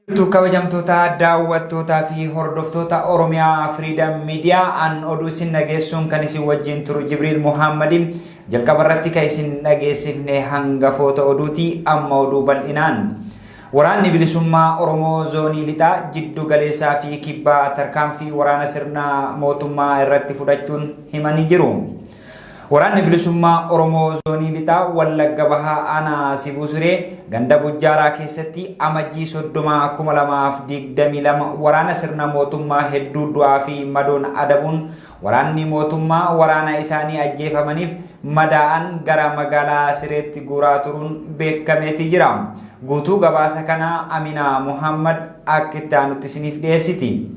Jirtu kabajamtoota daawwattootaa fi hordoftoota Oromiyaa Freedom Media an oduu isin dhageessuun kan isin wajjin turu Jibriil Muhammadi. Jalqaba irratti kan isin dhageessifne hangafoota oduuti amma oduu bal'inaan. Waraanni Bilisummaa Oromoo Zoonii Lixaa Jiddu Galeessaa fi Kibbaa tarkaanfii waraana sirna mootummaa irratti fudhachuun himanii jiru. Waraanni Bilisummaa Oromoo Zoonii Lixaa Wallagga Bahaa Aanaa Sibuu Siree ganda Bujjaaraa keessatti Amajjii 30, 2022 waraana sirna mootummaa hedduu du'aa fi madoon adabuun waraanni mootummaa waraana isaanii ajjeefamaniif madaa'an gara magaalaa Sireetti guuraa turuun beekameeti jira. Guutuu gabaasa kanaa Aminaa Muhammad akka itti aanutti isiniif dhiyeessiti.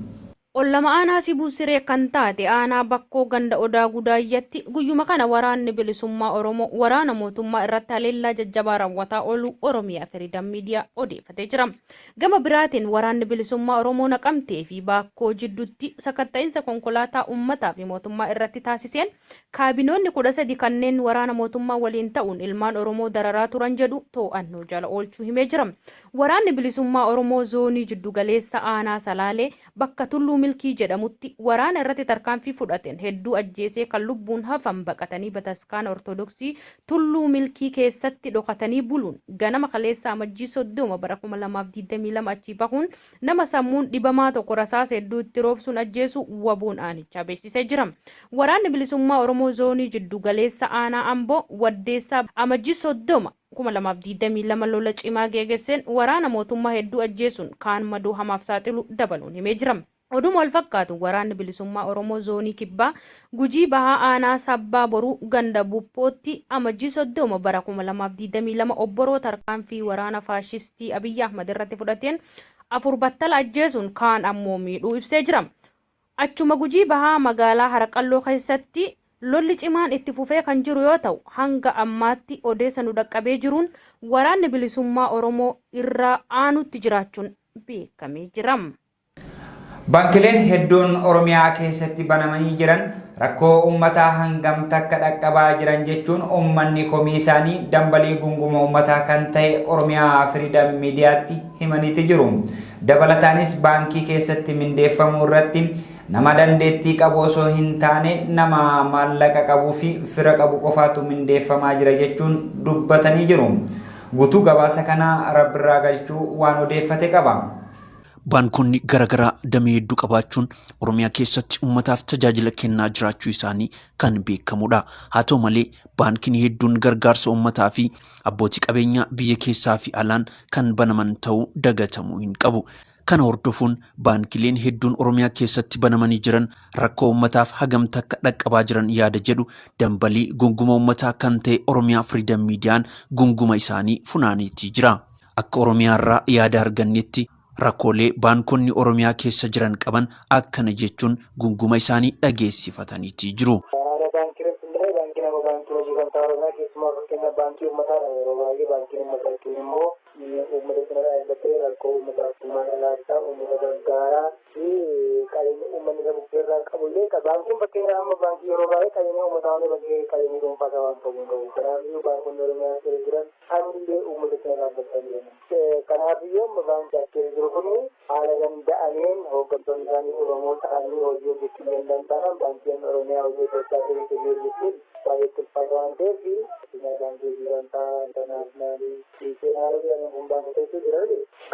Ollama Aanaa Sibuu Siree kan taate Aanaa Bakkoo ganda Odaa Gudaayyatti guyyuma kana Waraanni Bilisummaa Oromoo waraana mootummaa irratti haleellaa jajjabaa rawwataa ooluu Oromia Freedom Media odeeffatee jira. Gama biraatiin Waraanni Bilisummaa Oromoo Naqamtee fi Baakkoo jidduutti sakatta'insa konkolaataa uummataa fi mootummaa irratti taasiseen kaabinoonni 13 kanneen waraana mootummaa waliin ta'uun ilmaan Oromoo dararaa turan jedhu too'annoo jala oolchuu himee jira. Waraanni Bilisummaa Oromoo Zoonii Jiddu Galeessa Aanaa Salaalee bakka Tulluu Milkii jedhamutti waraana irratti tarkaanfii fudhateen hedduu ajjeesee kan lubbuun hafan baqatanii Bataskaana Ortodoksii Tulluu Milkii keessatti dhokatanii buluun ganama kaleessa Amajjii 30 bara 2022 achii bahuun nama sammuun dhibamaa tokko rasaasa hedduu itti roobsuun ajjeesuu WBOn aanichaa beeksisee jira. Waraanni Bilisummaa Oromoo Zoonii Jiddu Galeessa Aanaa Amboo Waddeessaa Amajjii 30, 2022 lola cimaa geegesseen waraana mootummaa hedduu ajjeesuun kaan madoo hamaaf saaxilu dabaluun himee jira. Oduma wal fakkaatuun Waraanni Bilisummaa Oromoo Zoonii Kibbaa Gujii Bahaa Aanaa Sabbaa Boruu ganda Buphootti Amajjii 30 bara 2022 obboroo tarkaanfii waraana faashistii Abiy Ahmad irratti fudhateen 4 battala ajjeesuun kaan ammoo miidhuu ibsee jira. Achuma Gujii Bahaa magaalaa Haraqalloo keessatti lolli cimaan itti fufee kan jiru yoo ta'u, hanga ammaatti odeessa nu dhaqqabee jiruun Waraanni Bilisummaa Oromoo irra aanutti jiraachuun beekamee jira. Baankileen hedduun Oromiyaa keessatti banamanii jiran rakkoo uummataa hangam takka dhaqqabaa jiran jechuun uummanni komii isaanii dambalii gunguma uummataa kan ta'e Oromiyaa Freedom Miidiyaatti himaniiti jiru. Dabalataanis baankii keessatti mindeeffamuu irratti nama dandeettii qabu osoo hin taane nama maallaqa qabuu fi fira qabu qofaatu mindeeffamaa jira jechuun dubbatanii jiru. Guutuu gabaasa kanaa Rabbirraa Galchuu waan odeeffate qaba. Baankonni garaagaraa damee hedduu qabaachuun Oromiyaa keessatti uummataaf tajaajila kennaa jiraachuu isaanii kan beekamudha. Haa ta'u malee baankiin hedduun gargaarsa uummataa fi abbootii qabeenyaa biyya keessaa fi alaan kan banaman ta'uu dagatamuu hin qabu. Kana hordofuun baankileen hedduun Oromiyaa keessatti banamanii jiran rakkoo uummataaf hagam takka dhaqqabaa jiran yaada jedhu dambalii gunguma uummataa kan ta'e Oromiyaa Freedom Miidiyaan gunguma isaanii funaaneetii jira. Akka Oromiyaarraa yaada argannetti rakkoolee baankonni Oromiyaa keessa jiran qaban akkana jechuun gunguma isaanii dhageessifataniitii jiru. Haala baankii irratti hundaa'ee baankiin amma baankii hojii gamtaa Oromiyaa keessumaa fakkeenyaaf baankii uummataadha yeroo baay'ee baankiin uummataa jechuun immoo uummata cina dhaabbatee rakkoo uummataaf furmaata laachaa uummata gargaaraa fi qabeenya uummanni isa bukkee irraa qabu illee baankiin fakkeenyaaf amma baankii yeroo baay'ee qabeenya uummataa malee bakkee qabeenya dhuunfaa isaa waan qabu hin qabu. Kanaaf baankonni Oromiyaa keessa jiran kamillee uummata cina dhaabbachaa jiran. Kanaafiyyuu amma baankii as keessa jiru kun haala danda'ameen hooggantoonni isaanii Oromoo ta'anii hojii hojjechuu hin danda'an taanaan baankiin Oromiyaa hojii Itoophiyaa keessatti hojii hojjechuun baay'ee itti ulfaata waan ta'eef fakkeenyaaf baankii hojii gamtaa intarnaashinaali seenaalee jedhaman kun baankota hedduu jira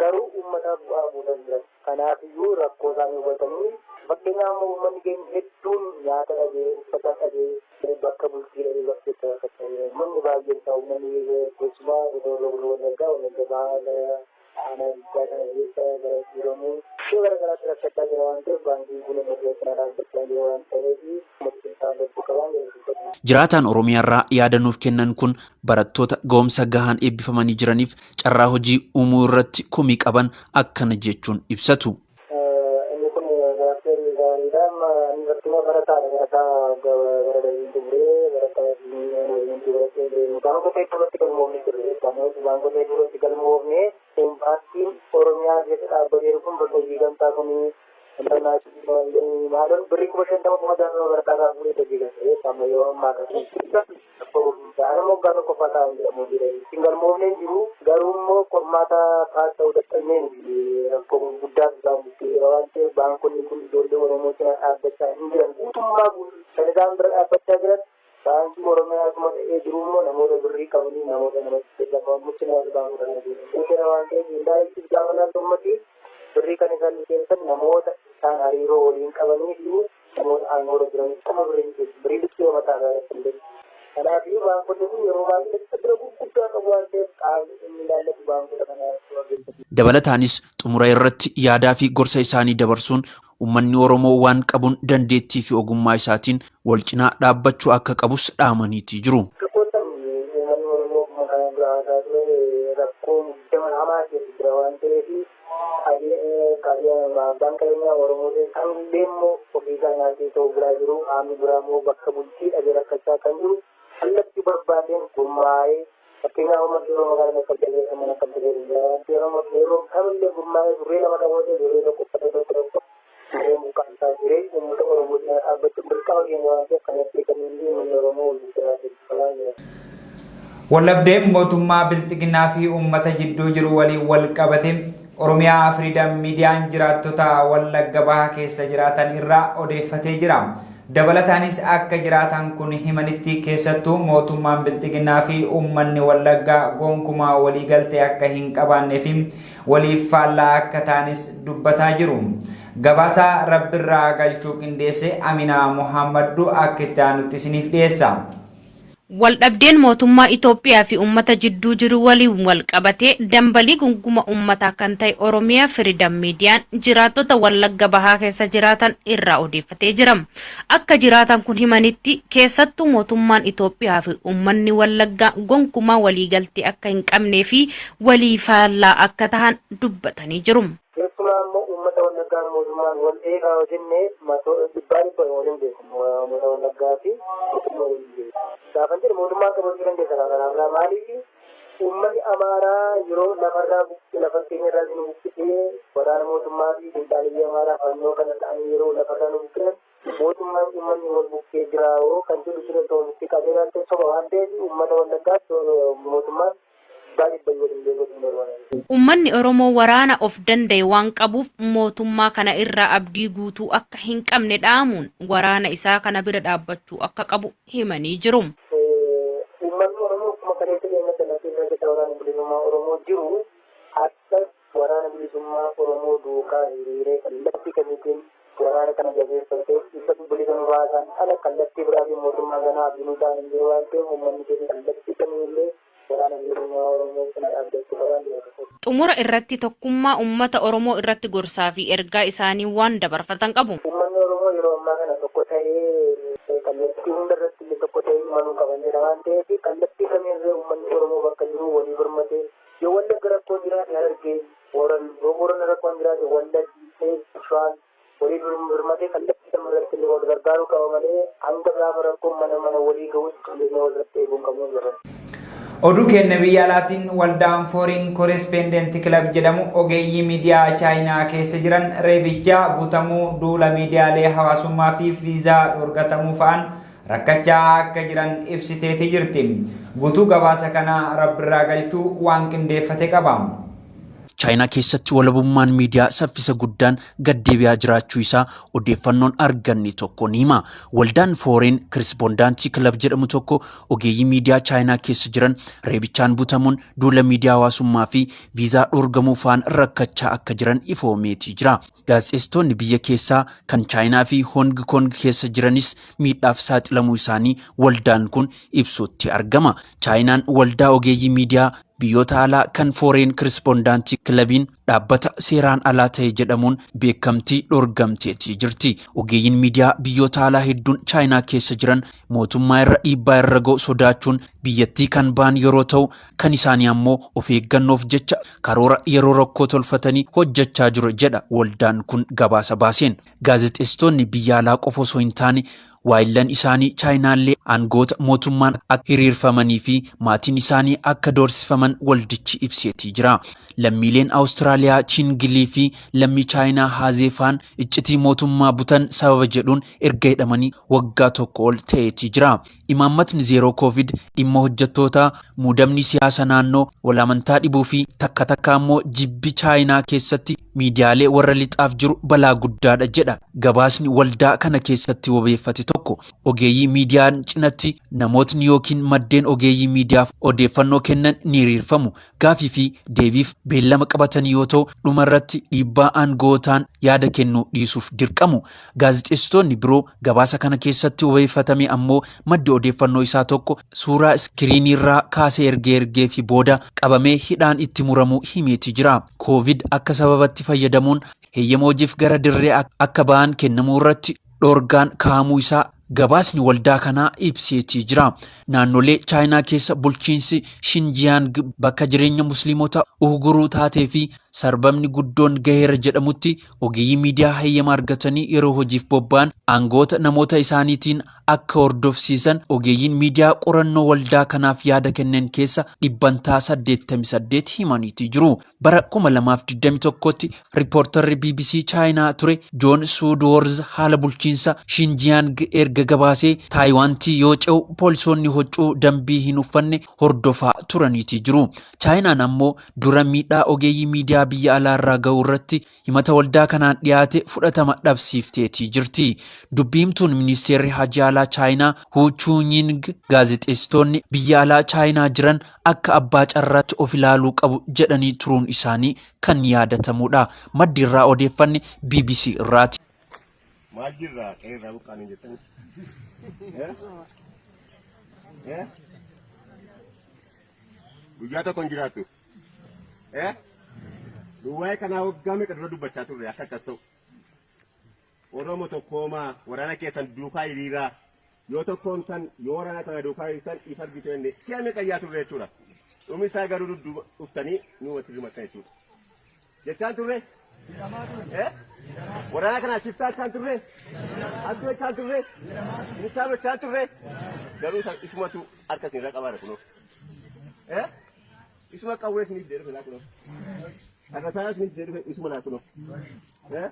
garuu uummataaf bu'aa buusan jiran. Kanaafiyyuu rakkoo isaanii hubatanii fakkeenyaaf amma uummanni keenya hedduun nyaata dhabee uffata dhabee bakka bultii dhabee bakka itti rakkachaa jira. Uummanni baay'een isaa uummanni keessumaa godina Horroo Wallaggaa Wallagga Bahaa gara aanaa guddaa kana keessa gara Kiiramuu iddoo gara garaatti rakkachaa jira waan ta'eef baankiin kun uummata cina dhaabbachaa jira waan ta'eef uummata cina dhaabbachuu qabaan jedhu. Jiraataan Oromiyaarraa yaada nuuf kennan kun barattoota ga'umsa gahaan eebbifamanii jiraniif carraa hojii uumuu irratti komii qaban akkana jechuun ibsatu. Inni kun gaaffii gaariidha. Amma inni fakkeenyaaf barataadha. Barataa bara darbiin xumuree barataa yuunivarsiitii baratee deemu. Baankota hedduu irratti galmoofnee turre jechuudha. Baankota hedduu irratti galmoofnee baankiin Oromiyaa keessa dhaabbateeru kun bakka hojii gamtaa kun maaloon birrii 50,000 60,000 barataa irraa fuudhee hojii gamtaa jechuudha. Amma yeroo ammaa kana. Ana moggaa tokkoffaa taa'an jedhamu jira. Hin galmoofneen jiru garuu immoo qormaata paas ta'uu dadhabneen rakkoo jira waan ta'eef baankonni kun ijoollee Oromoo cina dhaabbachaa hin jiran. Guutummaa guutuutti kan isaan bira dhaabbachaa jiran baankii Oromiyaa akkuma ta'ee jiru immoo namoota birrii qabanii namoota namatti lafamutti nama baankota kana keessa jira waan ta'eef indirect gaafa laaltu ummati birrii kan isaan liqeessan namoota isaan hariiroo waliin qabanii fi namoota aangoorra jiraniif qofa birrii liqeessu. Birrii liqii mataa isaa irratti illee. Kanaafiyyuu baankonni kun yeroo baay'ee dadhabina gurguddaa qabu waan ta'eef qaamni dhimmi ilaallatu baankota kana Dabalataanis xumura irratti yaadaa fi gorsa isaanii dabarsuun uummanni Oromoo waan qabuun dandeettii fi ogummaa isaatiin wal cinaa dhaabbachuu akka qabus dhaamaniitii jiru. Akka kootan uummanni Oromoo akkuma kana dura haasaa ture rakkoo muddama hamaa keessa jira waan ta'eef abbaan qabeenyaa Oromoo ta'e kamillee immoo ofii isaa nyaatee ta'uu biraa jiru qaamni biraa immoo bakka bultii dhabee rakkachaa kan jiru kallattii barbaadeen gurmaa'ee, fakkeenyaaf amma qeerroo magaalaa Naqamtee keessa mana Naqamtee keessa jira waan ta'eef amma qeerroon kamillee gurmaa'ee surree lama qabatee surree tokko uffata tokko tokko surree muqaasaa jiree uummata Oromoo cinaa dhaabbachuun dirqama keenya waan ta'eef kanatti kamiillee uummanni Oromoo wal biraa jira. Waldhabdeen mootummaa Bilxiginnaa fi uummata jidduu jiru waliin wal qabate Oromiyaa Freedom Miidiyaan jiraattota Wallagga Bahaa keessa jiraatan irraa odeeffatee jira. Dabalataanis akka jiraataan kun himanitti keessattuu mootummaan Bilxiginnaa fi uummanni Wallaggaa gonkumaa walii galtee akka hin qabaannee fi waliif faallaa akka ta'anis dubbataa jiru. Gabaasaa Rabbirraa Galchuu qindeesse Aminaa Muhaammaddu akka itti aanutti isiniif dhiyeessa. Waldhabdeen mootummaa Itoophiyaa fi uummata jidduu jiru waliin wal qabatee dambalii gunguma uummataa kan ta'e Oromiyaa Freedom Miidiyaan jiraattota Wallagga Bahaa keessa jiraatan irraa odeeffatee jira. Akka jiraatan kun himanitti keessattuu mootummaan Itoophiyaa fi uummanni Wallaggaa gonkumaa waliigaltee akka hin qabnee fi walii faallaa akka tahan dubbatanii jiru. Keessumaa immoo uummata Wallaggaa fi mootummaan wal eegaa yoo jenne dhibbaa dhibba wal hin beeku. Uummata Wallaggaa fi mootummaa wal hin beeku. Gaafan jedhu mootummaan qabachuu dandeessa karaa biraa. Maaliif uummanni Amaaraa yeroo lafarraa buqqise, lafa keenya irraa nu buqqisee, waraana mootummaa fi finxaaleyyii Amaaraa fannoo kana ta'anii yeroo lafarraa nu buqqisan mootummaan uummanni wal bukkee jira yoo kan jedhu sirra wal bukkee qabee ilaalte soba waan ta'eef uummata Wallaggaas mootummaan Uummanni Oromoo waraana of danda'e waan qabuuf mootummaa kana irraa abdii guutuu akka hin qabne dhaamuun waraana isaa kana bira dhaabbachuu akka qabu himanii jiru. Uummanni Oromoo akkuma kaleessa dheengadda lafee irra keessa waraana bilisummaa Oromoo jiru har'as waraana bilisummaa Oromoo duukaa hiriiree kallattii kamiitiin waraana kana jabeeffatee isa bilisa nu baasaan ala kallattii biraatiin mootummaa kanaa abdii nu ta'an hin jiru waan ta'eef uummanni keenya kallattii kamiillee waraana bilisummaa Oromoo cina dhaabbachuu qabaan jedha. Xumura irratti tokkummaa uummata Oromoo irratti gorsaa fi ergaa isaanii waan dabarfatan qabu. Uummanni Oromoo yeroo ammaa kana tokko ta'ee kallattii hunda irratti illee tokko ta'ee imaluu qaban jedha waan ta'eef kallattii kamiirree uummanni Oromoo bakka jiru walii birmatee yoo Wallagga rakkoon jiraate Harargee, Booran, yoo Boorana rakkoon jiraate Wallaggi, Shawaan walii birmatee kallattii kam irratti illee wal gargaaruu qaba malee hanga gaafa rakkoon mana mana walii gahutti qalleenya wal irratti eeguun qabnu jedhan. Oduu keenya biyya alaatiin waldaan Foreign Correspondent Club jedhamu ogeeyyii miidiyaa Chaayinaa keessa jiran reebicha, butamuu, duula miidiyaalee hawaasummaa fi viizaa dhorkatamuu fa'aan rakkachaa akka jiran ibsiteeti jirti. Guutuu gabaasa kanaa Rabbirraa Galchuu waan qindeeffate qaba. Chaayinaa keessatti walabummaan miidiyaa saffisa guddaan gad deebi'aa jiraachuu isaa odeeffannoon arganne tokko ni hima. Waldaan Foreign Correspondent Club jedhamu tokko ogeeyyii miidiyaa Chaayinaa keessa jiran reebichaan butamuun, duula miidiyaa hawaasummaa fi viizaa dhorgamuu fa'aan rakkachaa akka jiran ifoomeetii jira. Gaazexeessitoonni biyya keessaa kan Chaayinaa fi Hong Kong keessa jiranis miidhaaf saaxilamuu isaanii waldaan kun ibsuutti argama. Chaayinaan waldaa ogeeyyii miidiyaa biyyoota alaa kan Foreign Correspondent Clubiin dhaabbata seeraan alaa ta'e jedhamuun beekamtii dhorgamteetii jirti. Ogeeyyiin miidiyaa biyyoota alaa hedduun Chaayinaa keessa jiran mootummaa irra dhiibbaa irra ga'u sodaachuun biyyattii kan ba'an yeroo ta'u, kan isaanii ammoo of eeggannoof jecha karoora yeroo rakkoo tolfatanii hojjechaa jiru jedha waldaan kun gabaasa baaseen. Gaazexeessitoonni biyya alaa qofa osoo hin taane waayillan isaanii Chaayinaallee aangoota mootummaan akka hiriirfamanii fi maatiin isaanii akka doorsifaman waldichi ibseetii jira. Lammiileen Awustiraaliyaa Awustiraaliyaa Chiingilii fi lammii Chaayinaa Haazee Faan iccitii mootummaa butan sababa jedhuun erga hidhamanii waggaa tokko ol ta'eetii jira. Imaammatni Zeeroo Koovid, dhimma hojjettootaa, muudamni siyaasa naannoo, wal amantaa dhibuu fi takka takka ammoo jibbi Chaayinaa keessatti miidiyaalee warra lixaaf jiru balaa guddaadha jedha gabaasni waldaa kana keessatti wabeeffate tokko. Ogeeyyii miidiyaan cinatti namootni yookiin maddeen ogeeyyii miidiyaaf odeeffannoo kennan ni hiriirfamu. Gaafii fi deebiif beellama qabatanii yoo ta'u, dhuma irratti dhiibbaa aanga'ootaan yaada kennuu dhiisuuf dirqamu. Gaazexeessitoonni biroo gabaasa kana keessatti wabeeffatame ammoo maddi odeeffannoo isaa tokko suuraa iskiriiniirraa kaasee ergee ergeefii booda qabamee hidhaan itti muramuu himeeti jira. Koovid akka sababatti fayyadamuun heeyyama hojiif gara dirree akka ba'an kennamuu irratti dhorgaan kaa'amuu isaa gabaasni waldaa kanaa ibseetii jira. Naannolee Chaayinaa keessa bulchiinsi Shinjiyaang bakka jireenya Musliimota Uhuguruu taatee fi sarbamni guddoon gaheera jedhamutti ogeeyyii miidiyaa hayyama argatanii yeroo hojiif bobba'an aangoota namoota isaaniitiin akka hordofsiisan ogeeyyiin miidiyaa qorannoo waldaa kanaaf yaada kennen keessa dhibbantaa 88 himaniitii jiru. Bara 2021tti riippoortarri BBC Chaayinaa ture Joon Suudwoorz haala bulchiinsa Shinjiyaang erga gabaasee Taayiwaantii yoo ce'u poolisoonni huccuu dambii hin uffanne hordofaa turaniitii jiru. Chaayinaan ammoo dura miidhaa ogeeyyii miidiyaa biyya alaa irraa ga'u irratti himata waldaa kanaan dhiyaate fudhatama dhabsiifteetii jirti. Dubbi himtuun ministeerri hajii alaa Chaayinaa Hu Chunying gaazexeessitoonni biyya alaa Chaayinaa jiran akka abbaa carraatti of ilaaluu qabu jedhanii turuun isaanii kan yaadatamuudha. Maddi irraa odeeffanne BBC irraati. Maal jirra qe'ee irraa buqqaanii jettanii? Eh? Eh? Guyyaa tokko hin jiraattu. Eh? Nu waa'ee kanaa waggaa meeqa dura dubbachaa turre akka akkas ta'u. Oromo tokkoomaa waraana keessan duukaa hiriiraa yoo tokkoomtan yoo waraana kana duukaa hiriirtan ifa argitu jenne si'a meeqa iyyaa turre jechuudha. Dhumi isaa garuu dudduuba dhuftanii nu walitti dirmattan jechuudha. Jechaan turre? Eh? Waraana kanaa shiftaa jechaan turre? Hattuu jechaan turre? Nisaa jechaan turre? Garuu isumatu harka isin irra qabaara kunoo. Eh? Isuma qawwee isiniif jedhe dhufe laa kunoo. Har'a isiniif jedhe dhufe isuma laa kunoo. Eh?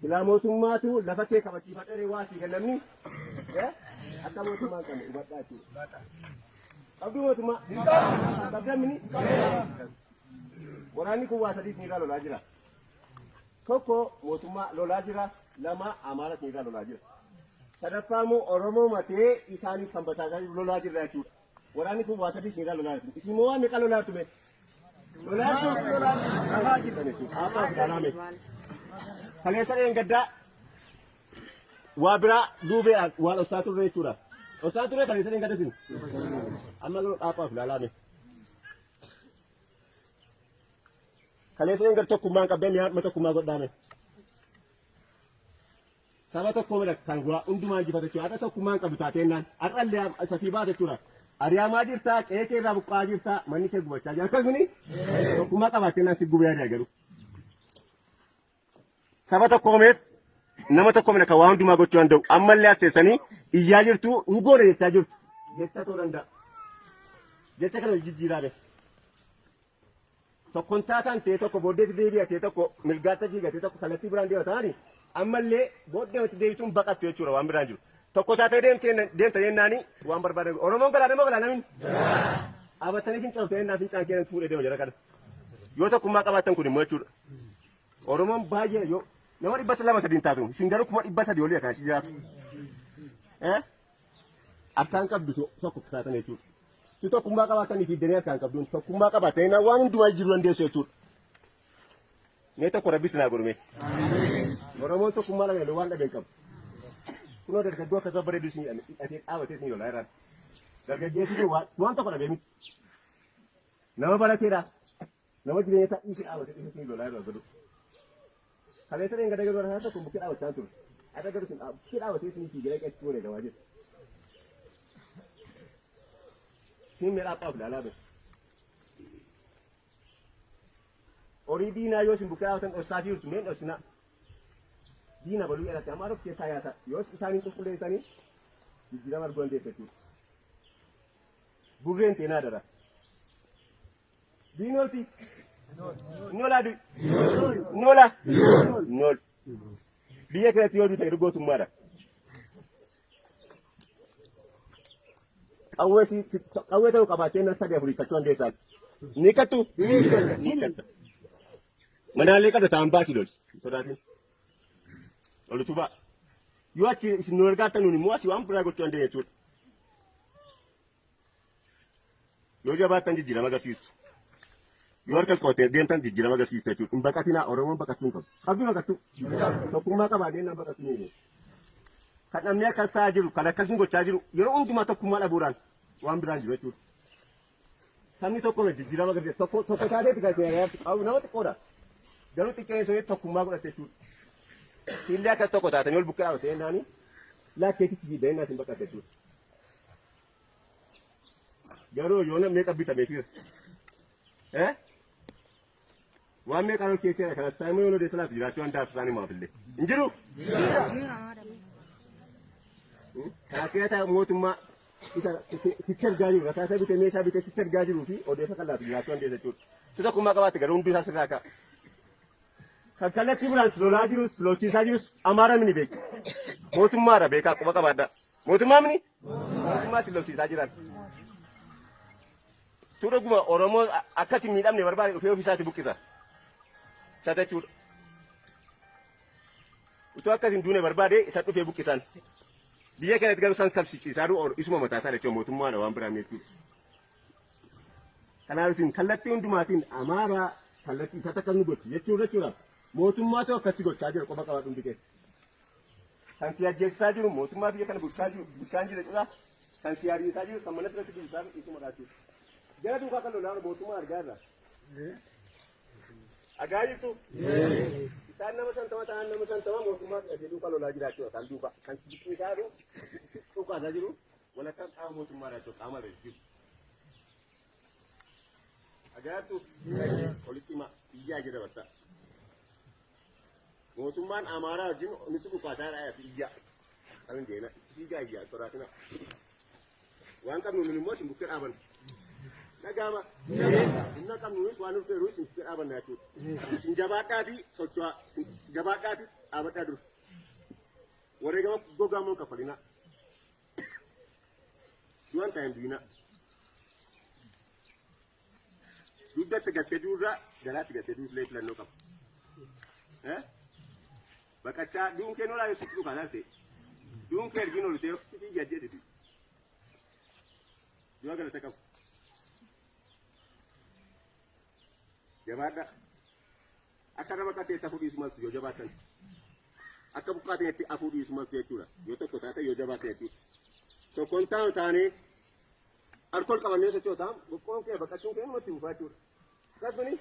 Silaa mootummaatu lafa kee kabachiifadhee waa sii kennamni. Eh? Akka mootummaa hin qabne hubadhaa jechuudha. Qabduu mootummaa? Qabdan mini? Waraanni kun waa sadii isinirraa lolaa jira. Tokko mootummaa lolaa jira, lama Amaara isinirraa lolaa jira. Sadaffaa immoo Oromoo matee isaaniif kan basaasaa jiru lolaa jirra jechuudha. Waraanni kun waa sadii isinirraa lolaa jirtu. Isin immoo waan meeqa lolaa jirtu mee? Lolaa jirtu. Lolaa jirtu jechuudha. Abbaa fi ilaalaa mee. Kaleessa dheengaddaa waa biraa duubee waan dhoksaa turre jechuudha. Dhoksaa turre kaleessa dheengadda isin. Amma garuu dhaaphaaf ilaalaa mee. Kaleessa dheengadda tokkummaan qabdee mi'a tokkummaa godhaame. Saba tokko mira kan waa hundumaa injifatu jechuudha. Har'a tokkummaa hin qabdu taateennaan har'allee isa sii baata jechuudha. Ari'amaa jirta, qe'ee kee irraa buqqa'aa jirta, manni kee gubachaa jira. Akkasumni tokkummaa qabaattennaan si gubee ari'a garuu. Saba tokkoomeef nama tokko mira kan waa hundumaa gochuu danda'u. Ammallee as teessanii iyyaa jirtu hin goone jechaa jirtu. Jecha ta'uu danda'a. Jecha kana jijjiiraa bee. Tokkon taataan ta'e tokko booddeetti deebi'a ta'e tokko mirgaatti fiiga ta'e tokko kallattii biraan deema taani ammallee booddee watti deebituun baqattu jechuudha waan biraan jiru. Tokko taatee deemtee deemta jennaani waan barbaadan Oromoon galaana moo galaana min? Dhaabattanii fincaa'u ta'e fincaan keenya fuudhee deema jara kana. Yoo tokkummaa qabaattan kun immoo jechuudha. Oromoon baay'ee yoo nama 200 300 taatu isin garuu 300,000 olii kan achi jiraatu. Eh? Harkaan qabdu tokko taatan jechuudha. Tu tokkummaa qabaatanii fi danee harkaan qabduun tokkummaa qabaatanii waan hundumaa jijjiiruu dandeessu jechuudha. Mee tokko rabbi sinaa godhu mee. Oromoon tokkummaa dhabee waan dhabee hin qabu. Kunoo dargaggoo akka babbareedu isin hidhatee dhaabatee isin lolaa irraan. Dargaggeessi kun waan tokko dhabee miti. Nama barateedha. Nama jireenya isaa dhiisee dhaabatee dhiisee isin lolaa irraan godhu. Kaleessa dheengadda garuu rasaasa tokko bukkee dhaabachaa ture. Har'a garuu isin bukkee dhaabatee isin fiigee dhaqee achitti wareegamaa jira. Isin mee dhaaphaaf ilaalaa bee. Horii diinaa yoo isin bukkee dhaabatan dhossaa jirtu mee hin dhossinaa. Diina baluu irratti amma of keessaa yaasa. Yoo isaan hin qulqulleessanii jijjiirama arguu dandeessu jechuudha. Burreen teenaa dara. Diinolti. Inni oolaa du'i? Inni oolaa? Inni oolu. Biyya keessatti yoo duute gootummaadha. Qawwee si qawwee ta'uu qabaattee nan sadii afurii kachuu dandeessaa. Ni kattu? Ni katta. Manaallee qabda ta'an baasii loli. Sodaatin. Ol utubaa. Yoo achi isin nu argaattan nuun immoo asii waan biraa gochuu dandeenya jechuudha. Yoo jabaattan jijjiirama agarsiistu. Yoo harka qabattee deemtan jijjiirama agarsiistu jechuudha. Hin baqatinaa Oromoon baqachuu hin qabu. Qabdu baqachuu. Tokkummaa qabaa deemnaan baqachuu hin qabu. Kan namni akkas ta'aa jiru, kan akkas nu gochaa jiru yeroo hundumaa tokkummaa dhabuudhaan waan biraan jiru jechuudha. Sabni tokko miti jijjiirama agarsiisa. Tokko tokko taateetti kan isin agarsiisu qabu nama xiqqoodha. Garuu xiqqeessee tokkummaa godhate jechuudha. Siillee akkas tokko taatanii ol bukkee dhaabatee jennaani lakkeetichi fiidee jennaan isin baqatte jechuudha. Garuu yoo namni meeqa bitamee fiira? Eh? Waan meeqaan ol keesseera kanas taa'ee yoo odeessa laatu jiraachuu waan daaf isaan himaaf illee. Hin jiru? Kanas keessa mootummaa isa sitti argaa jiru rasaasa bitee meeshaa bitee sitti argaa jiruu fi odeessa kan laatu jiraachuu dandeessa jechuudha. Si tokkummaa qabaatte garuu hundi isaa sirraa ka'a. Kan kallattii biraan si lolaa jirus si lolchiisaa jirus Amaara mini beeku. Mootummaadha beekaa quba qabaadha. Mootummaa mini? Mootummaa si lolchiisaa jiran. Tu dhuguma Oromoo akkasi miidhamne barbaade dhufee ofiisaati buqqisa. Isa jechuudha. Utuu akkas hin duune barbaade isa dhufee buqqisan. Biyya kanatti garuu isaan kabsichiisaa jiru isuma mataa isaa jechuudha mootummaadha waan biraan jechuudha. Kanaaf isin kallattii hundumaatiin Amaaraa kallattii isaatti akkas nu gochi jechuudha jechuudha. Mootummaatu akkasi gochaa jira qofa qabadhu hundi keessa. Kan si ajjeesisaa jiru mootummaa biyya kana bulchaa jiru bulchaa jiru jechuudha. Kan si ariisaa jiru kan mana irratti bulchaa jiru isuma jechuudha. Jara duukaa kan lolaa mootummaa argaa irra. Argaa jirtu? Isaan nama 50 ta'an nama 50 mootummaa fudhatee duukaa lolaa jira jechuudha. Isaan duukaa kan si buqqisaa jiru dhukkaasaa jiru walakkaan qaama mootummaa jechuudha qaama irra jiru. Argaa jirtu? Olitti himaa iyyaa jira bakka. Mootummaan Amaaraa wajjin nutti dhukaasaa jira fi iyyaa. Kan deena fiigaa iyyaa sodaatina. Waan qabnu nun immoo isin bukkee dhaabanna. Dhagaama. Humna qabnuunis waan nuuf ta'eeru isin bukkee dhaabanna jechuudha. Isin jabaadhaa fi socho'aa. Isin jabaadhaa fi dhaabadhaa dura. Wareegama gogaa immoo kaffalinaa. Du'an ta'an du'inaa. Dugdatti gattee duurraa garaatti gattee duullee filannoo qaba. Eh? Baqachaa duun kee nolaa yoo sitti dhukaa taate duun kee ergiin olu ta'e ofitti fiigi ajjeesiti. Du'a galata qabu. Jabaadha. Akka nama qateetti afuu dhiisu maltu yoo jabaatan. Akka buqqaateetti afuu dhiisu maltu jechuudha. Yoo tokko taate yoo jabaate jechuudha. Tokkoon taanu taanee Alkool qabannee sochootaa boqqoon kee baqachuun kee namatti fufaa jechuudha. Akkasumani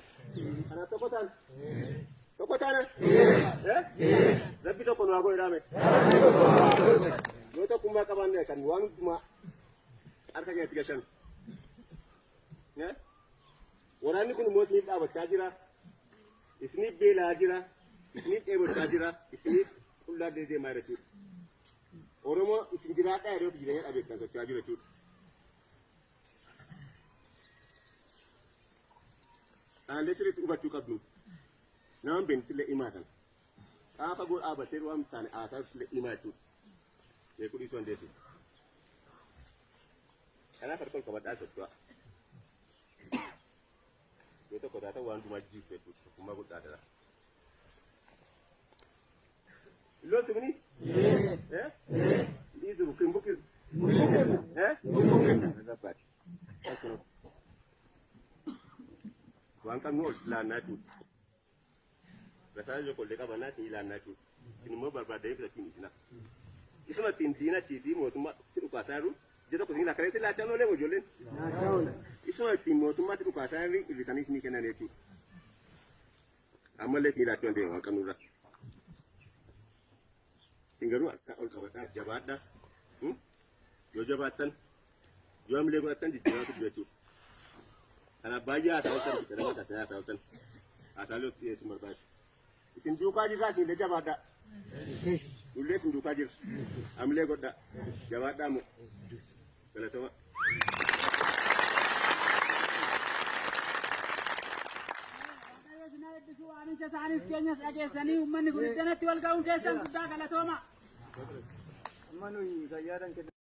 kanaaf tokko taana. Tokko taana. Rabbi tokko nu haa godhu dhaame. Yoo tokkummaa qabaanne kan waan hundumaa harka keenyatti gashan. Waraanni kun immoo isiniif dhaabachaa jira. Isiniif beelaa jira. Isiniif dheebochaa jira. Isiniif qullaa deemaa jira jechuudha. Oromoo isin jiraadhaa yeroo jireenya dhabeef kan socho'aa jiru jechuudha. Dhaallee sirriitti hubachuu qabdu. Nama hin beeknetti illee himaa kana. Qaama fagoo dhaabattee waan hin taane haasaa illee himaa jechuudha. Beekuu dhiisuu dandeessu. Kanaaf harka ol qabadhaa socho'aa. Yoo tokko taatan waan hundumaa jijjiirtu jechuudha. Tokkummaa guddaa dha. Loltu mini? Eh? Dhiisu hin buqqisu. Eh? Rabbaati. Waan qabnu ol laannaa jechuudha. Rasaasa tokko illee qabannaa isin ilaannaa jechuudha. Isin immoo barbaaddanii fudhachuun isina. Isuma ittiin diinachii fi mootummaa itti dhukaasaa jiru ija tokko isin lakkaa'ee isin laachaa oolee ijoolleen. Isuma ittiin mootummaatti dhukaasaa jiru hir'isanii isinii kennan jechuudha. Ammallee isin laachuu dandeenye waan qabnurra. Isin garuu harka ol qabadhaa jabaadhaa. Yoo jabaattan yoo hamilee godhattan jijjiirama fiddu jechuudha. Kanaaf baay'ee haasaa ooltan nama taasisanii haasaa ooltan. Haasaalee ofitti dhiyeessuun barbaachisu. Isin duukaa jirraa isin illee jabaadhaa. Nullee isin duukaa jirra. Hamilee godhaa. Jabaadhaa immoo. Galatoma. keessanis keenyas dhageessanii uummanni kun iddanatti wal ga'uun keessan guddaa galatooma.